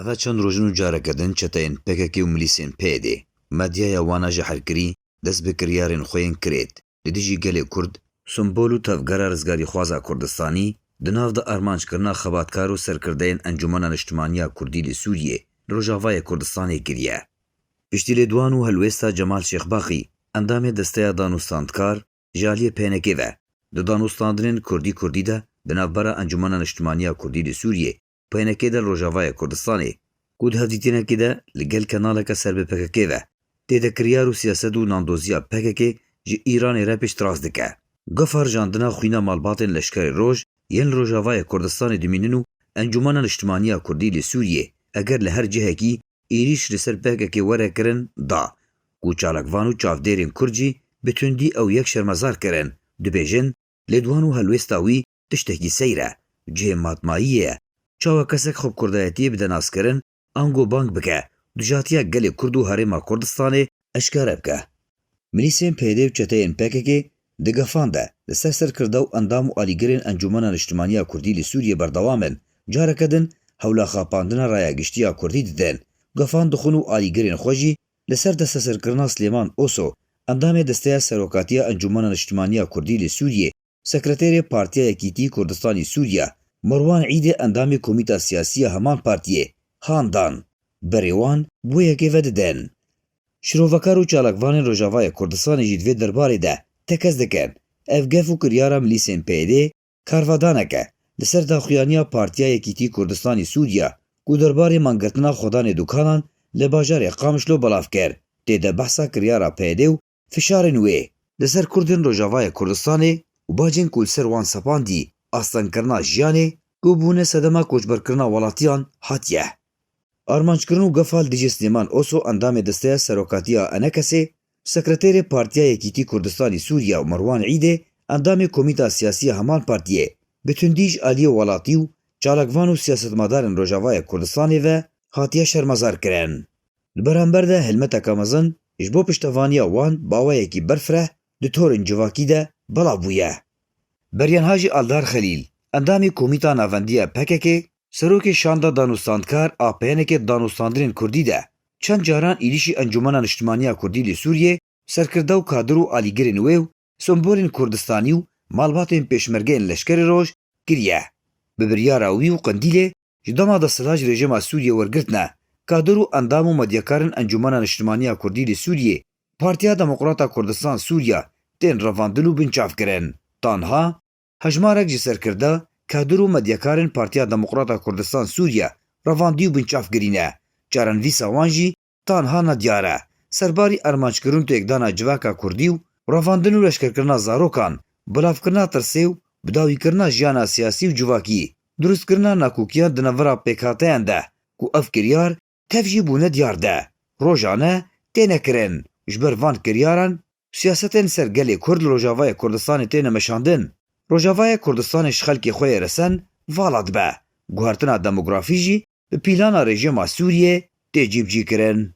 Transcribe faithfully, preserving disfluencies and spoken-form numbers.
Eve çend roj in û careke din çeteyên P K K û milîsên P Y D'ê, medyaya wana ji herkirî dest bi kiryarên xwe yên kirêt li dijî gelê Kurd, simbol û tevgera rizgarîxwaza Kurdistanî, di nav de armanckirina xebatkar û serkirdeyên Encûmena Niştimaniya Kurdî li Sûriyê li Rojavayê Kurdistanê kiriye. Piştî lêdwan û helwêsta Cemal Şêxbaqî, endamê Desteya Danûstandkar, ji aliyê P N K ve, di danûstandinên Kurdî Kurdî de di navbera Encûmena Niştimaniya Kurdî li Sûriyê, P N K de li Rojavayê Kurdistanê, ku di hevdîtinekê de li gel kenaleke ser bi P K K ve, tê de kiryar û siyaset û nandoziya P K K ji Îranê re piştrast dike. Gefa rijandina xwîna malbatên leşkerê roj yên li Rojavayê Kurdistanê dimînin û Encûmena Niştimaniya Kurdî li Sûriyê, eger li her cihekî êrîş li ser P K K were kirin, da ku çalakvan û çavdêrên Kurd jî bi tundî ew yek şermezar kirin, dibêjin, lêdwan û helwêsta wî tiştekî seyr e, cihê matmayiyê ye. Çawa kesek xwe bi kurdayetiyê bide naskirin, ango bang bike, dijatiya gelê Kurd û Herêma Kurdistanê eşkere bike. Milîsên P Y D û çeteyên P K K di gefan de li ser serkirda û endam û alîgirên Encûmena Niştimaniya Kurdî li Sûriyê berdewam in. Careke din hewla xapandina raya giştî ya Kurdî didin. Gefan dixwin û alîgirên xwe jî li ser desteserkirina Silêman Oso, endamê Desteya Serokatiya Encûmena Niştimaniya Kurdî li Sûriyê, Sekreterê Partiya Yekîtî Kurdistanî Sûriya, Merwan Îdê, endamê Komîta Siyasî ya heman partiyê, han dan. Berê wan bi wê yekê ve didin. Şirovekar û çalakvanên Rojavayê Kurdistanê jî di vê derbarê de tekez dikin. Ev gef û kiryara milîsên P Y D karvedaneke li ser daxuyaniya Partiya Yekîtî Kurdistanî Sûriya, ku derbarê mangirtina xwedanê dukanan li bajarê Qamişlo belav kir. Tê de behsa kiryara P Y D û fişarên wê li ser Kurdên Rojavayê Kurdistanê û bacên ku li ser wan sepandî, astengkirina jiyanê ku bûne sedema koçberkirina welatiyan, hatiye. Armanckirina gefa li dijî Silêman Oso, endamê Desteya Serokatiya E N K S'ê, Sekreterê Partiya Yekîtî Kurdistanî Sûriya, û Merwan Îdê, endamê Komîta Siyasî ya heman partiyê, bi tundî ji aliyê welatî û çalakvan û siyasetmedarên Rojavayê Kurdistanê ve hatiye şermezar kirin. Li beramber de hilmeteke mezin ji bo piştevaniya wan bi awayekî berfireh di torên civakî de belav bûye. Beryanha jî Aldar Xelîl, endamê Komîta Navendî ya P K K, serokê Şanda Danûstandkar a P N K di danûstandinên Kurdî de çend caran êrîşî Encûmena Niştimaniya Kurdî li Sûriyê, serkirda û kadir û alîgirên wê û sembolên Kurdistanî û malbatên pêşmergeyên leşkerê roj kiriye. Bi biryara wî û Qendîlê ji dema desthilat ji rejîma Sûriyê wergirtine, kadir û endam û medyakarên Encûmena Niştimaniya Kurdî li Sûriyê, Partiya Demokrata Kurdistan Sûriya, tên revandin û binçavkirin. Tanha hejmarek ji serkirda, kadir û medyakarên Partiya Demokrata Kurdistan Sûriya revandî û binçavkirî ne. Çarenivîsa wan jî tanha nediyar e. Serbarî armanckirin û têkdana civaka Kurdî û revandin û leşkerkirina zarokan, bilavkirina tirsê û bidawîkirina jiyana siyasî û civakî, dirustkirina nakokiyan di navbera pêkhateyan de ku ev kiryar tev jî bûne diyar de, rojane têne kirin. Ji ber van kiryaran, siyasetên ser gelê Kurd li Rojavayê Kurdistanê têne meşandin. Rojavayê Kurdistanê ji xelkê xwe yê resen vala dibe. Guhertina demografî jî bi pîlana rejîma Sûriyê tê cîbicîkirin.